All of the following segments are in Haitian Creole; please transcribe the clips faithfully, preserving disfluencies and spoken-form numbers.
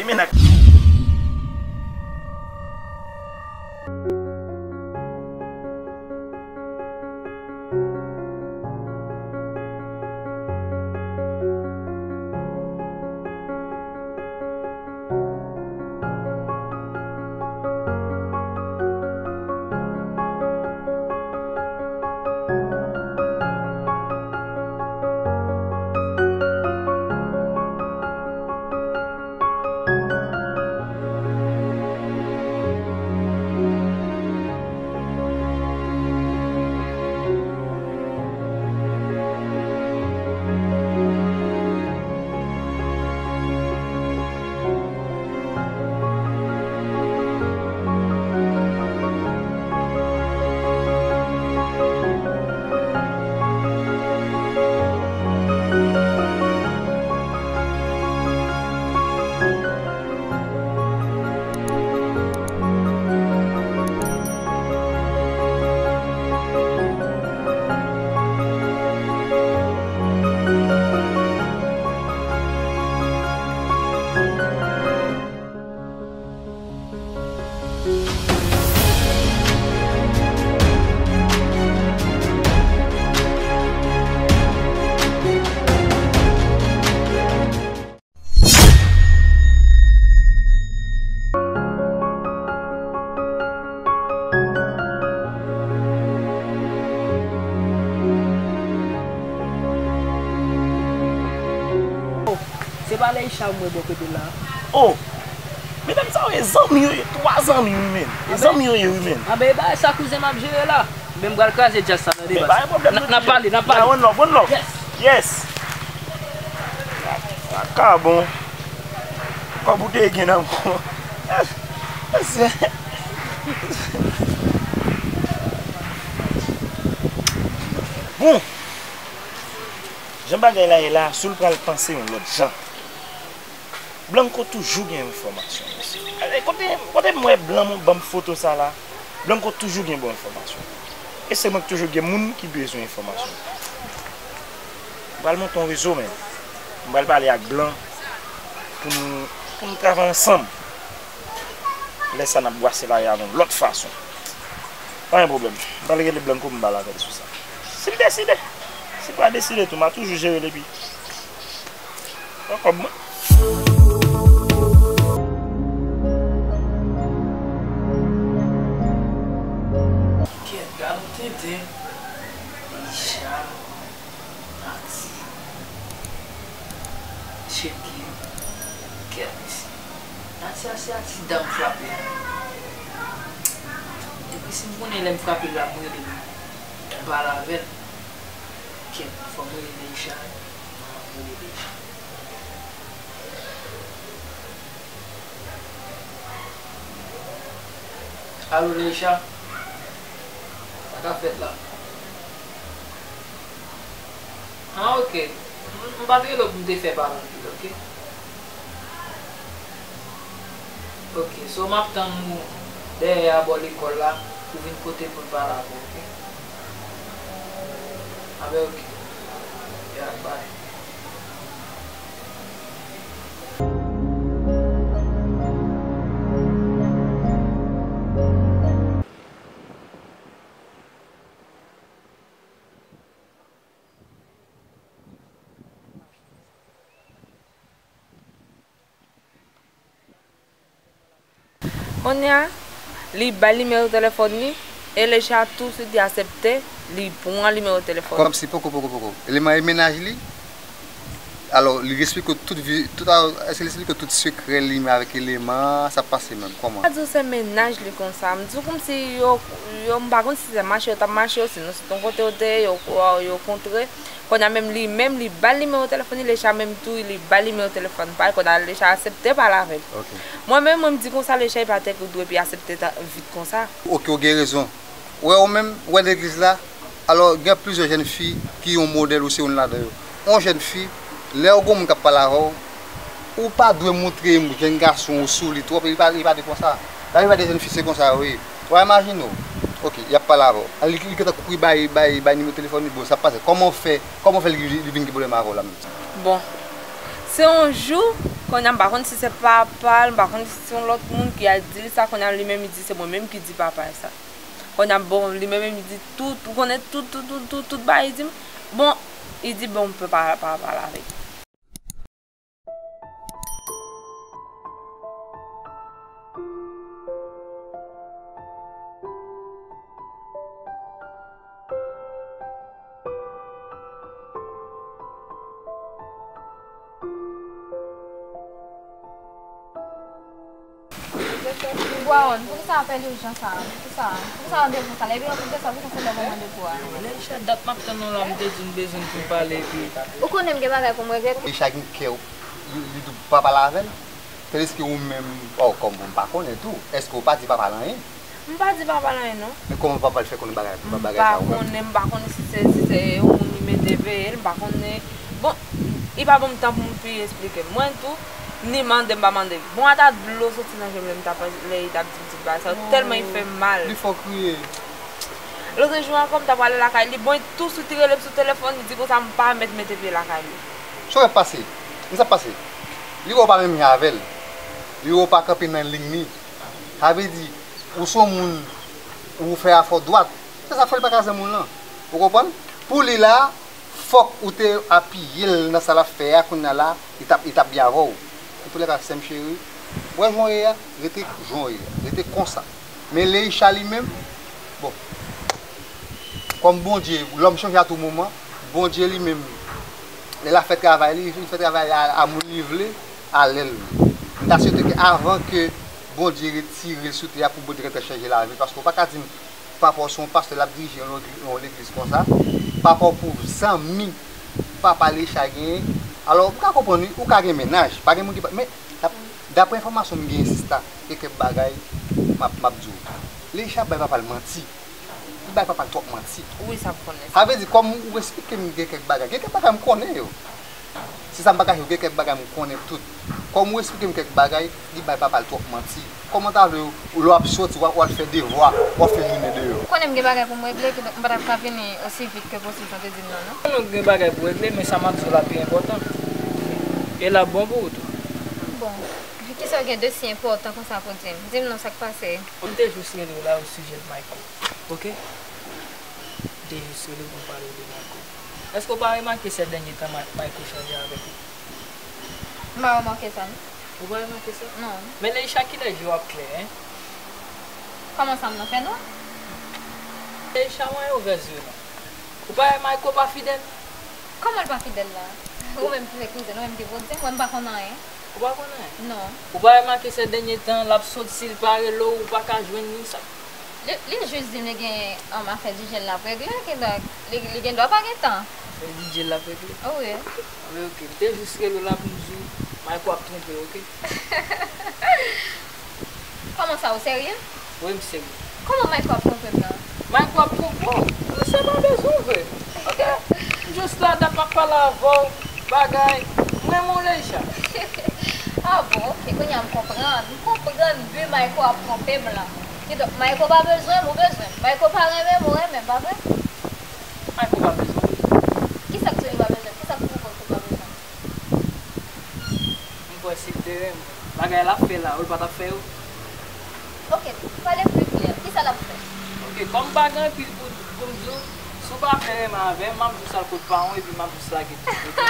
E men nan Se pa Leisha m wè bò kote la. Oh! Medam sa yo e zanmi yo ye, twa zanmi wi menn. E zanmi yo ye wi menn. Anben e bagay sa kouzen m ap jere la. Men m pral kraze djaz sa tande baz. N ap pale, n ap pale. One love, one love. Yes. Yes. Sa ka bon. Kòb ou te gen nan men w. Bon. Jan bagay la ye la, si w pral panse yon lòt jan. Blanco toujou gen enfòmasyon, mesye. Kote, kote m wè Blanco ban m foto sa la? Blanco toujou gen bon enfòmasyon. E se mwen ki toujou gen moun ki bezwen enfòmasyon. M pral monte yon rezo, men. M pral pale ak Blan pou nou, pou nou travay ansanm. Lè sa n ap bwase lari a yon lòt fason. Pa gen pwoblèm. M pral rele Blanco pou m pale avè l sou sa. Si l deside. Si l pa deside tou, m a toujou jere l epi. Pran kòb mwen. Kèt, gad yon tenten. Deja. Nati. Cheke. Kèt, mesye. Nati a se aksidan m frape a. Epi si m konnen lè m frape l la, m rele l. M pale avè l. Kèt, fò m rele Leisha. M ap rele Leisha. Alo, Leisha? Sa k ap fèt la? Ah, ok. M, m pa t rele w pou m te fè pale anpil, ok? Ok, so m ap tann ou dèyè a bò lekòl la pou vin kote pou n pale avè w, ok? Anben, ok. Ya, bye. Kounye a, li bay nimewo telefòn li, e Leisha tou swit li aksepte, li pran nimewo telefòn. Kòmsi poko, poko, poko. Eleman e mennaj li. Alò, li eksplike w tout vi, tout a, èske li eksplike w tout sekrè li menm avèk eleman an, sa pase menm, kòman? M pa di w se mennaj li konsa. M di w kòmsi yo, yo, m pa konn si se mache yo t ap mache, osinon se t yon kote yo te ye, yo, yo kontre. Kounye a menm li menm, li bay nimewo telefòn li, Leisha menm tou, li bay nimewo telefòn pa l, kounye a Leisha aksepte pale avè l. Ok. Mwen menm, mwen m di konsa, Leisha pa te dwe pi aksepte ta, vit konsa. Ok, ou gen rezon. Ou wè ou menm, ou wè legliz la, alò gen plizyè jèn fi ki yon modèl, ou se youn ladan yo. Yon jèn fi, lè ou gen moun k ap pale avè w, ou pa dwe montre jèn gason ou sou li twòp, li pa, li pa de konsa. Lavi pa de jèn fi se konsa yo ye. Ou imajine w. Ok, y ap pale avè w. Li, li gentan kouri bay, bay, bay nimewo telefòn li, bon, sa pase. Kòman w fè, kòman w fè li, li vin gen pwoblèm avè w la menm? Bon, se yon jou, Kounye a m pa konn si se papa l, m pa konn si se yon lòt moun ki al di l sa, kounye a li menm li di se mwen menm ki di papa l sa. Kounye a bon, li menm li di tout, ou konnen tout, tout, tout, tout, tout bagay li di m. Bon, li di bon, m pe pa, pa pale avèk li. Wawan, poukisa w ap pèdi jan sa a? Poukisa? Poukisa randevou sa la? Epi an plis de sa, poukisa se lè w ban randevou a? Leisha, dat m ap tann ou la, m te di n bezwen pou n pale, epi ou konnen m gen bagay pou m regle. Leisha gen kè, li, li di w pa pale avè l? Tandiske ou menm, o, kòm bon, m pa konnen tou. Èske ou pa di papa l anyen? M pa di papa l anyen, non. Men kòman papa l fè konnen bagay, bagay sa yo? M pa konnen, m pa konnen si se, si se yon moun li mete veye l, m pa konnen. Bon, li pa ban m tan pou m pi esplike l. Mwen tou, ni mande m pa mande l. Bon, ata dlo soti nan je m lè m t ap, lè li t ap di m tout bagay sa yo, tèlman li fè m mal. Li fè w kriye. Lòt jou ankò, m t ap prale lakay li, bon, li touswit rele m sou telefòn, li di konsa m pa mèt mete pye lakay li. Sa w ap pase? Konn sa k pase? Li wè w pa menm jan avè l. Li wè w pa kanpe nan liy li. Sa vle di, ou se yon moun, ou fè afè w dwat. Se sa k fè l pa ka zanmi w lan. Ou konprann? Pou li la, fòk ou te apiye l nan sa l ap fè a, kounye a la, li t ap, li t ap byen avè w. Antoulèka, sè m cheri, w wè jan w ye a, rete jan w ye a. Rete konsa. Men Leisha li menm, bon, kòm Bondye, lòm chanje a tou moman, Bondye li menm, lè l ap fè travay li, li fè travay li a, a moun li vle, a lè l vle. M ta swete ke avan ke Bondye retire l sou tè a, pou Bondye gentan chanje lavi l, paske w pa ka di m papa w se yon pastè, l ap dirije yon, yon legliz konsa, papa w pou zanmi papa Leisha genyen. Alò, m ka konprann wi, ou ka gen mennaj, pa gen moun ki pa, men, dap-, daprè enfòmasyon m genyen, sista, gen kèk bagay m ap, m ap di w. Leisha bay papa l manti. Li bay papa l twòp manti. Wi, sa m konnen. Sa vle di, kòm ou esplike m gen kèk bagay, gen kèk bagay m konnen yo. Se sa m pa kache w, gen kèk bagay m konnen tout. Kòm ou esplike m kèk bagay, li bay papa l twòp manti. Kòman w ta vle w, lè w ap soti, w ap, w al fè devwa, w ap fè jounen deyò? Ou konnen m gen bagay pou m regle, kidonk m pa t ap ka vini osi vit ke posib jan w te di m nan, non. Ou konnen w gen bagay pou w regle, men sa m ap di w la pi enpòtan. E l ap bon pou ou tou. Bon, kisa w gen de si enpòtan konsa pou di m? Di m non, sa k pase? M te jis rele w la osijè de Mayko, oke? M te jis rele w pou m pale w de Mayko. Èske w pa remake sè dènye tan May-, Mayko chanje avèk ou? M pa remake sa, non. Ou pa remake sa? Non. Men Leisha, kilè je w ap klè, en? Kòman sa m nan fè nwa? Leisha, w an evè zye non. Ou pa wè Mayko pa fidèl? Kòman l pa fidèl la? Ou menm ki se kouzen, ou menm ki vouzin, mwen m pa konn anyen. Ou pa konn anyen? Non. Ou pa remake sè dènye tan, l ap soti, si l pa rele w, ou pa ka jwenn li, sa? Li, li jis di m li gen, um, afè dijèn l ap regle, kidonk, li, li gen dwa pa gen tan. Afè dijèn l ap regle? Wi. Anben, oke. M te jis rele w la pou m di w, Mayko ap twonpe w, oke? Kòman sa, ou serye? Wi, m serye. Kòman Mayko ap twonpe m nan? Mayko ap twonpe w? Misye pa bezwen w vre. Oke? M jis la, dat m ap pale avè w, bagay. M renmen w, Leisha. Ah bon, oke, kounye a m konprann. M konprann bi Mayko ap twonpe m lan. Kidonk, Mayko pa bezwen m, ou bezwen m. Mayko pa renmen m, ou renmen m, pa vre? Mayko pa bezwen w. Kisa k di w li pa bezwen m? Kisa k pwouve w ke l pa bezwen m? M kwè si l te renmen w, bagay l ap fè la, ou l pa t ap fè yo? Oke, pale pli klè. Kisa l ap fè? Oke, kòm m pa gen anpil pou, pou m di w, si w pa fè renmen avè m, m ap jis al kot paran w epi m ap jis lage tout, oke?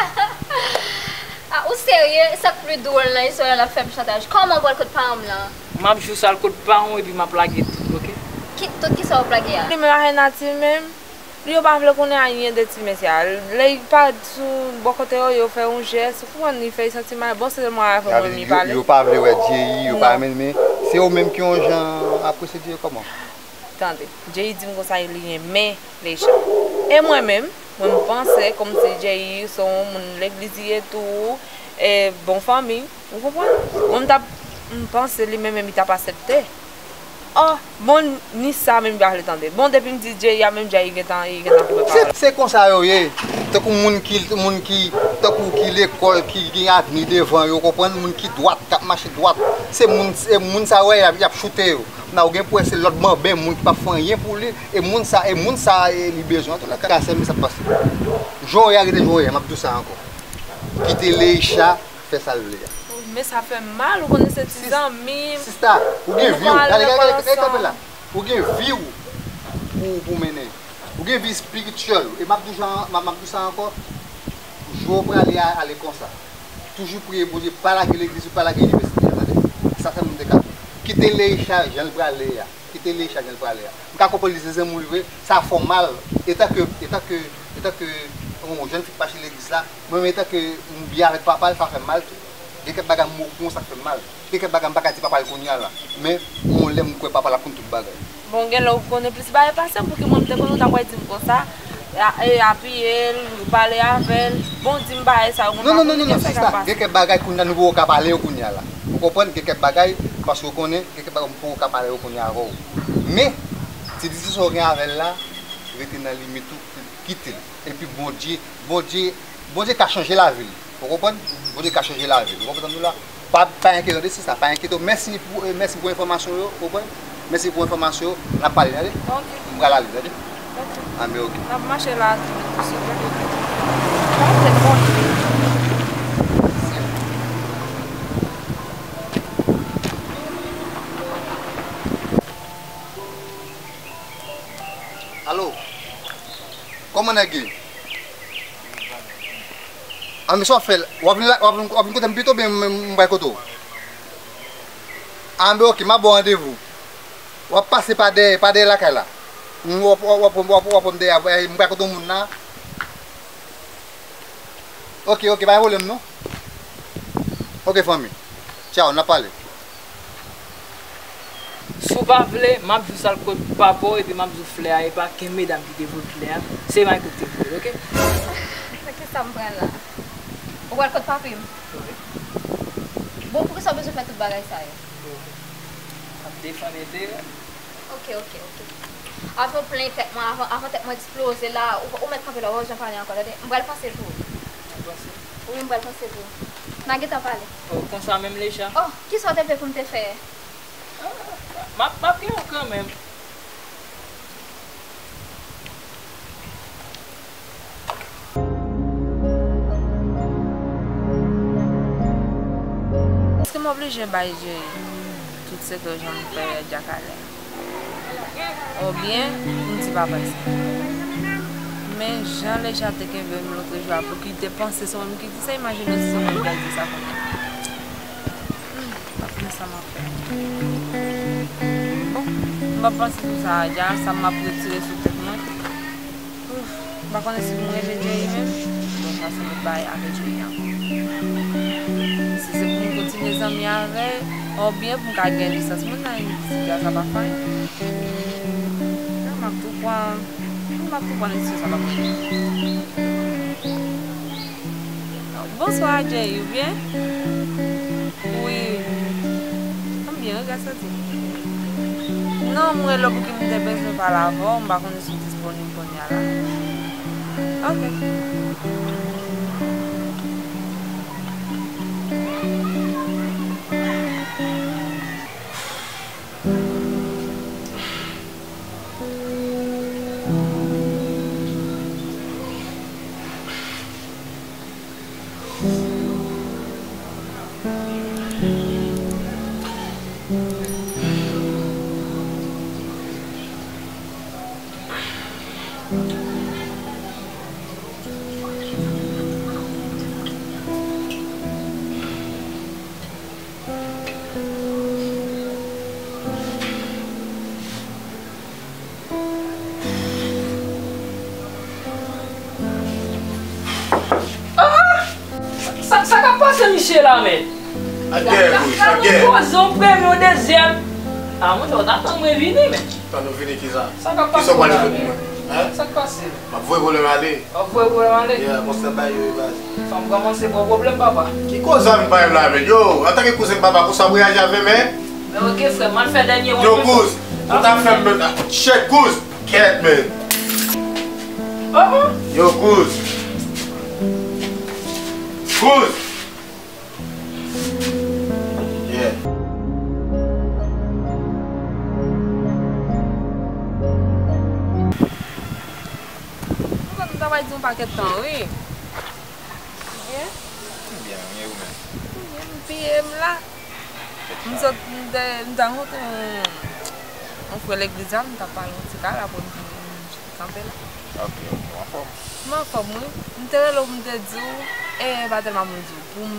Ah, ou serye? Sa k pi dwòl nan istwa a, l ap fè m chantaj. Kòman w pral kot paran m lan? M ap jis al kot paran w epi m ap lage tout, oke? Ki, tout kisa w ap lage a? Li menm avè Nati menm. Yo pa vle konnen anyen de ti mesye a. Lè y pa sou bò kote yo, yo fè yon jès, ou konprann, li fè y santi mal. Bon, se sèlman avè mwen li pale. Yo pa vle wè Jay, yo pa renmen l, men se yo menm ki yon jan apresye Jay kòman? Tande, Jay di m konsa li renmen Leisha. E mwen menm, mwen m panse kòmsi Jay se yon moun legliz li ye tou, e bon fanmi, ou konprann? Mwen m t ap, m panse li menm, menm li t ap aksepte. Oh, bon, ni sa menm li pa vle tande. Bon, depi m di Jay a menm, Jay gentan, li gentan koupe pawòl. Se, se konsa yo ye. Tankou moun ki, moun ki, tankou ki lekòl, ki gen avni devan yo, konprann? Moun ki dwat, k ap mache dwat. Se moun, se moun sa yo, y ap, y ap choute yo. Nan ou gen pou wè se lòt banben moun ki p ap fè anyen pou li. E moun sa, e moun sa, e li bezwen. Antoulèka, sè m, sa k pase. Jan w ye a, rete jan w ye a, m ap di w sa ankò. Kite Leisha fè sa l vle a. Men sa fè m mal, ou konnen se ti zanmi m. Sista, ou gen vi w. Gade, gade, gade, gade kanpe la. Ou gen vi w pou, pou mennen. Ou gen vi espirityèl ou. E m ap di w sa, m ap, m ap di w sa ankò. Jou w prale a, ale konsa. Toujou priye Bondye, pa lage legliz ou, pa lage inivèsite a, tande? Sa sèlman m te ka di w. Kite Leisha jan l prale a. Kite Leisha jan l prale a. M ka konprann li se zanmi w li vre, sa fè w mal. Etanke, etanke, etanke yon jèn fi k mache legliz la, mwen menm etanke m byen avèk papa l, sa fè m mal tou. Gen kèk bagay m okouran sa k fè m mal. Gen kèk bagay m pa ka di papa l kounye a la. Men, yon lè m kwè papa l ap konn tout bagay. Bon, gen lè ou konnen plis bagay pase m, pouki mwen m te konnen ou t ap pral di m konsa. A- e apiye l, pale avè l. Bon, di m bagay sa yo, mwen pa konnen kisa k ap pase. Non, non, non, non, sista, gen kèk bagay kounye a nou poko ka pale yo kounye a la. Ou konprann? Gen kèk bagay, paske ou konnen, gen kèk bagay m poko ka pale yo kounye a avè w. Men, ti disisyon w gen avè l la, rete nan limit ou, kite l. Epi Bondye, Bondye, Bondye ka chanje lavi l. Ou konprann? Bondye ka chanje lavi l. Ou konprann sa m di w la? Pa, pa enkyete w de sista, pa enkyete w. Mèsi pou, eh, mèsi pou enfòmasyon yo, ou konprann? Mèsi pou enfòmasyon yo. N ap pale, tande? Ok. M pral ale, tande? Ok. Anben, ok. N ap mache la tou sou wout. Pa tèt bon. Alo? Kòman nèg ye? A, men sa w ap fè la? W ap vin la, w ap vin, w ap vin kote m pito, oubyen m, m, m pral kote w? A, men ok, m ap ba w randevou. W ap pase pa dèyè, pa dèyè lakay la. M, w ap, w ap, w ap, w ap, w ap wè m dèyè, eh, m pral kote yon moun la. Ok, ok, pa gen pwoblèm non. Ok, fanmi. Tchaw, n ap pale. Si w pa vle, m ap di w sa l kot papa w, epi m ap di w flè a, e pa kenbe dam ki te voye flè a, se Michael ki te voye l, ok? Nan kisa m pran la? Ou pral kot papi m? Wi. Bon, poukisa w bezwen fè tout bagay sa yo? Ok. M ap defann enterè m. Ok, ok, ok. Avan w plenyen tèt mwen, avan, avan tèt mwen eksploze la, ou, ou mèt kanpe la, ou pa bezwen pale ankò, tande? M pral panse pou ou. Ou pral panse? Wi, m pral panse pou ou. N a gentan pale. Oh, konsa menm, Leisha? Oh, kisa w te vle pou m te fè? M ap, m ap gen w kanmenm. Èske m oblije bay Jerry tout sekrè jan m fè Jack Alain? Oubyen, m di pa vre sa? Men jan Leisha te kenbe m lotrejou a, pouki te panse se mwen menm ki di sa, imajine w si se mwen ki pral di sa kounye a. Hmm, m pa konnen sa m ap fè. Bon, m p ap panse sou sa a, dja sa m ap retire sou tèt mwen. Ouf, m pa konnen si pou m rele Jerry menm. Bon, pase lòt bagay avè Jerry ankò. Si se pou m kontinye zanmi avè l, oubyen pou m ka gen lisans moun nan, si dja sa pa fè anyen. Non, m ap tou pran, m ap tou pran desizyon sa m ap pran. Bonswa, Jerry, ou byen? Wi. M byen, wi, gras a Dye. Non, m rele w pouki m te bezwen pale avè w, m pa konnen si w disponib kounye a la. Ok. Ah! Sa, sa k ap pase misye la, men? Ak gè, wi, ak gè. Poze yon premye, yon dezyèm. Ah, monchè, ou ta tann mwen vini, men. Tann ou vini kisa? Sa k ap pase la, men? Kisa w pale pou mwen? Hein? Sa k pase? M ap voye pwoblèm ale. W ap voye pwoblèm ale? Yeah, konsa bay yo e baz. Fò m kòmanse ba w pwoblèm, papa. Ki koze a vin bay m la, men? Yo, antanke kouzen papa, konsa w reyaji avè m, men? Men ok, frè m, m al fè dènye wonn mwen. Yo, kouz, ou ta fè m menm, shit, kouz, kèt, men. Oh, oh. Yo, kouz. Kouz. Yeah. Mwen konn nou ta pral di yon pakèt tan, wi. Ou byen? M byen, wi, ou menm? M byen, m Ye m la. M sot, m te, m t al rankontre yon, yon frè legliz la, m t ap pale yon ti kal, apre m vin kanpe la. Ok, ok, w anfòm? M anfòm, wi. M te rele w pou m te di w, e pa tèlman pou m di w, pou m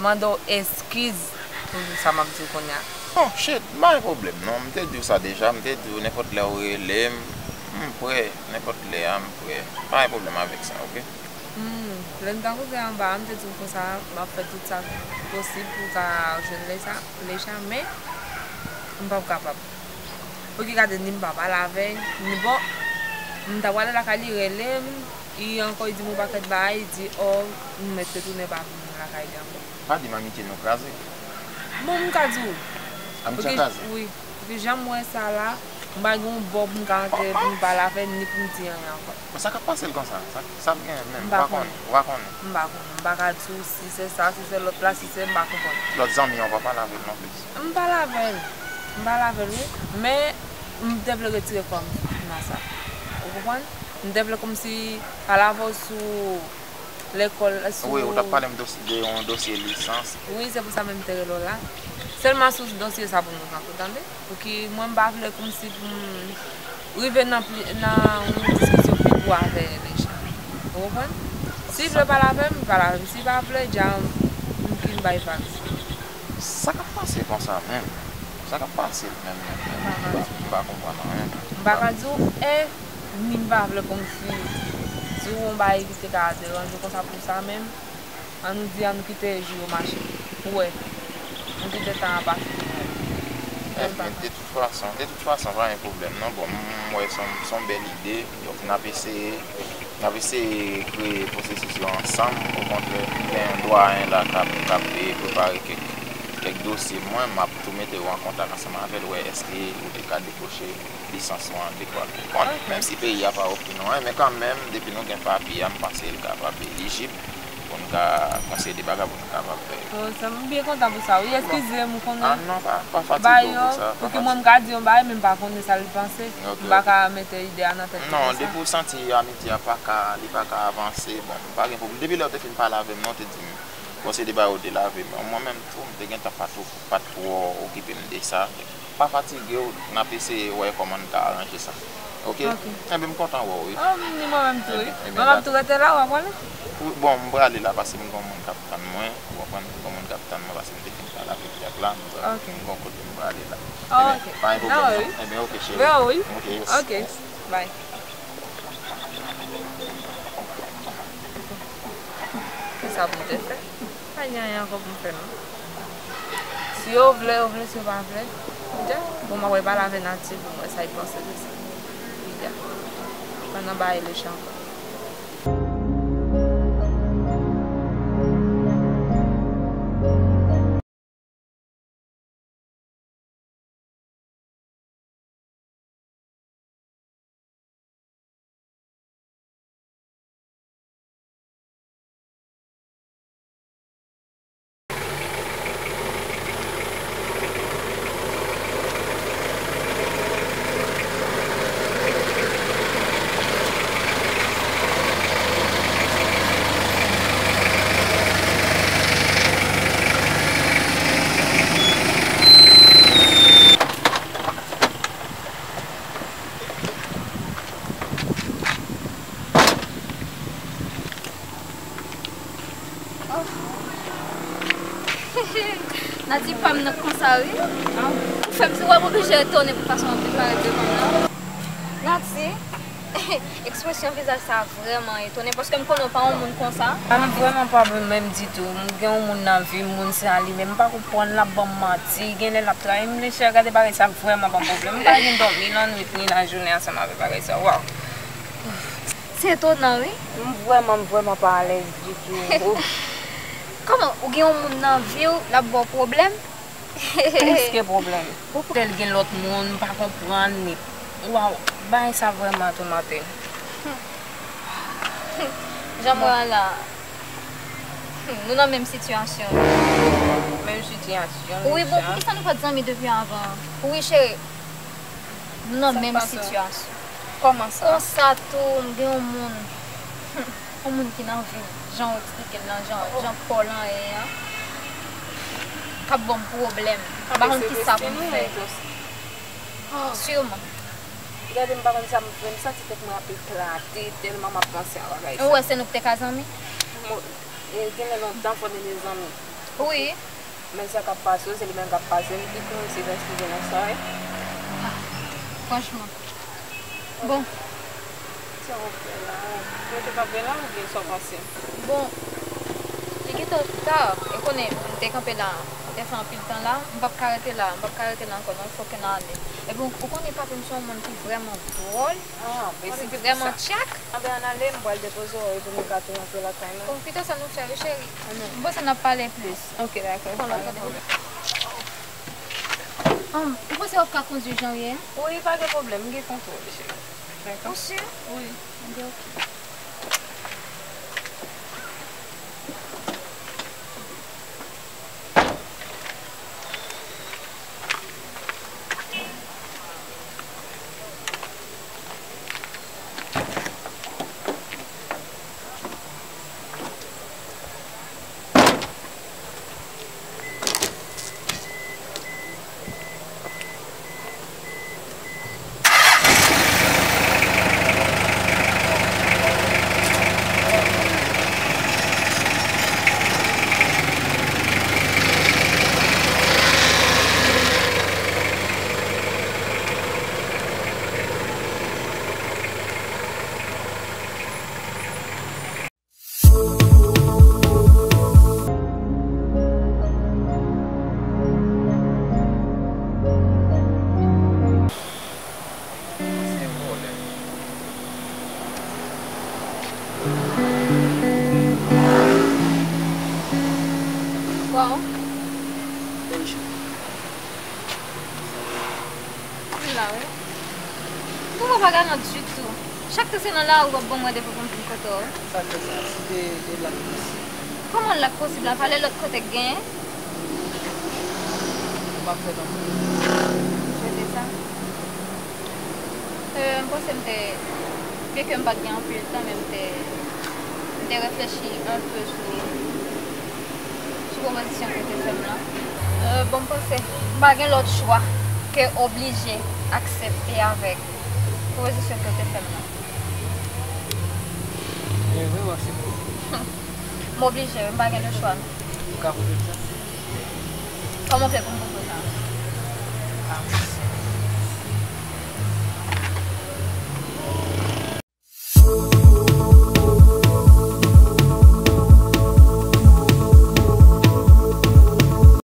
mande w eskiz pou sa m ap di w kounye a. Oh, shit, m pa gen pwoblèm, non. M te di w sa deja, m te di w nenpòt lè w rele m, m prè, nenpòt lè a, m prè. Pa gen pwoblèm avèk sa, ok? Hmm, lè n t al koze anba a, m te di w konsa, m ap fè tout sa posib pou w ka jwenn Lecha, Lecha, men m p ap kapab. Pou ki gade, ni m pa pale avè l, ni bon, m ta prale lakay li, rele m, li ankò, li di m yon pakèt bagay, li di, oh, m mèt retounen pa vin lakay li ankò. Pa di m amitye nou kraze. Bon, m ka di w. Amitye an kraze? Wi. Epi jan m wè sa la, m pa gen yon bò pou m ka antre, pou m pale avè l, ni pou m di anyen ankò. Bon, sa k ap pase l konsa? Sa, sa l genyen menm? M pa konnen. Ou pa konnen? M pa konnen. M pa ka di w si se sa, si se lòt la, si se, m pa konprann. Lòt zanmi an, ou pa pale avè l non plis? M pale avè l. M pale avè l, wi. Men, m te vle retire kò m nan sa. Ou konprann? M te vle kòmsi pale avè w sou lekòl, sou... Wi, ou t ap pale m dos-, de yon dosye lisans. Wi, se pou sa menm m te rele w la. Sèlman sou dosye sa pou nou kanpe, tande? Pouki mwen m pa vle kòmsi pou m rive nan pli, nan yon diskisyon pi gwo avè Lecha. Ou konprann? Si l vle pale avè m, li pale avè m. Si l pa vle, dja m, m fin bay vag. Sa k ap pase konsa menm? Sa k ap pase l menm, menm, menm? M pa, m pa konprann anyen. M pa ka di w, e, ni m pa vle kòmsi di w yon bagay ki te ka deranje w konsa pou sa menm. Ann nou di, ann nou kite jou yo mache. Ou wè, nou kite tan an pase pou nou wè. Ebyen, de tout fason, de tout fason, pa gen pwoblèm non. Bon, m wè se yon, se yon bèl ide. Donk, n ap eseye, n ap eseye kreye pwosesis yo ansanm. Okontrè, m gen yon dwayen la k ap, k ap, e, prepare kèk, kèk dosye mwen. M ap tou mete w an kontak ansanm avè l, wè èske ou te ka dekwoche lisans ou an lekòl. Bon, menm si peyi a pa ofri nou anyen, men kanmenm, depi nou gen papye a, m panse l kapab elijib pou n ka konseye de bagay pou nou kapab fè. Bon, sa, m byen kontan pou sa, wi. Eskize m, ou konnen. Ah, non, pa, pa fatige w pou sa, pa fatige. Pouki mwen m ka di yon bagay, men m pa konnen sa l panse. Ok, ok. M pa ka mete ide a nan tèt li konsa. Non, depi w santi amitye a pa ka, li pa ka avanse, bon, pa gen pwoblèm. Depi lè w te fin pale avè m, non, w te di m, bon, se de bagay ou te lave, men mwen menm tou, m te gentan pa tou, pa twò okipe m de sa. Pa fatige w, n ap eseye wè kòman n ka aranje sa. Ok? Ok. Enben, m kontan wè w, wi. Oh, ni mwen menm tou, wi. Enben, enben, m ap tou rete la, w ap prale? Wi, bon, m prale la, paske m gen yon moun k ap tann mwen, ou konprann, m gen yon moun k ap tann mwen, paske m te fin pale avèk Jack la, m gen yon kote m prale la. Oh, ok. Enben, pa gen pwoblèm, non? Enben, ok, cheri. Wi, wi. Ok, yes. Ok, bye. Kisa pou m te fè? Pa gen anyen ankò pou m fè, non. Si yo vle, yo vle, si yo pa vle, dja. Bon, m ap pale avè Naty pou m wè sa l panse de sa. Dja. Pa nan bagay Lecha ankò. Naty pa m nan konsa, wi. Ou fè m, wè m oblije etone pou fason w ap parèt devan m nan. Naty, ekspresyon vizaj sa a vrèman etone, paske m konnen w pa yon moun konsa. M vrèman pa menm ditou. M gen yon moun nan vi m, moun sa li menm. M pa konprann, l ap ban m manti. Genlè l ap trayi m, Lecha, gade bagay sa vrèman ban m pwoblèm. M pa gen dòmi lannwit ni lajounen ansanm avèk bagay sa. Waw. Se etonan, wi. M vrèman, m vrèman pa alèz ditou. Kòman, ou gen yon moun nan vi w, l ap ba w pwoblèm? Plis ke pwoblèm. Lè l gen lòt moun, m pa konprann li. Waw, bagay sa vrèman toumante m. Jan m wè a la, nou nan menm sitiyasyon. Menm sitiyasyon, wi, bon, poukisa nou pa t zanmi depi avan? Wi, cheri. Nou nan menm sitiyasyon. Kòman sa? Konsa tou, m gen yon moun. Yon moun ki nan vi m. Jan w eksplike l lan, jan, jan pa w lan ye an. Ap ban m pwoblèm. M pa konn kisa pou m fè. Sûrement. Gade, m pa konn sa m fè, m santi tèt mwen ap eklate tèlman m ap panse a bagay sa. Ou wè se nou k te ka zanmi? Mwen, e, genlè lontan fò n rete zanmi. Wi. Men sa k ap pase yo, se li menm k ap pase m. Li pi konnen se eskize nan sa, wi. Ah, franchman. Bon. Sa w ap fè la? Ou te kanpe la oubyen sa w panse? Bon, li gentan ta. E konnen, m te kanpe la, m te fè anpil tan la. M p ap ka rete la, m p ap ka rete la ankò nan fòken ane. Epi, ou konnen papi m se yon moun ki vrèman dwòl. Ah, men si vrèman tchak. Anben, ann ale, m pral depoze w epi nou ka tou rantre lakay nou. Bon, kite sa nou fè, wi, cheri. Ann ale. M panse n ap pale plis. Ok, dakò. Bon, pa gen pwoblèm. Ann, ou panse w ap ka kondui jan w ye a? Wi, pa gen pwoblèm, m gen kontwòl, cheri. Dakò? Ou si? Wi. Anben, ok. Wow. Bèl jou. Vin la, wi. Pou mwen pa galant ditou. Chak tan se nan lari w ap ban m randevou pou m vin kote w. Sa k fè sa? Si te, te lak posib. Kòman lak posib la? Valè lòt kote k genyen? Ou pa fè nan. Jete sa. Euh, m panse m te, byenke m pa t gen anpil tan, men m te, m te reflechi enpe sou, sou pwopozisyon ke w te fè m lan. Euh, bon, m panse m pa gen lòt chwa ke oblije aksepte avèk pwopozisyon ke w te fè m lan. E vre, w aksepte? M oblije, wi, m pa gen lòt chwa, non. Ou ka pwouve m sa? Kòman w vle pou m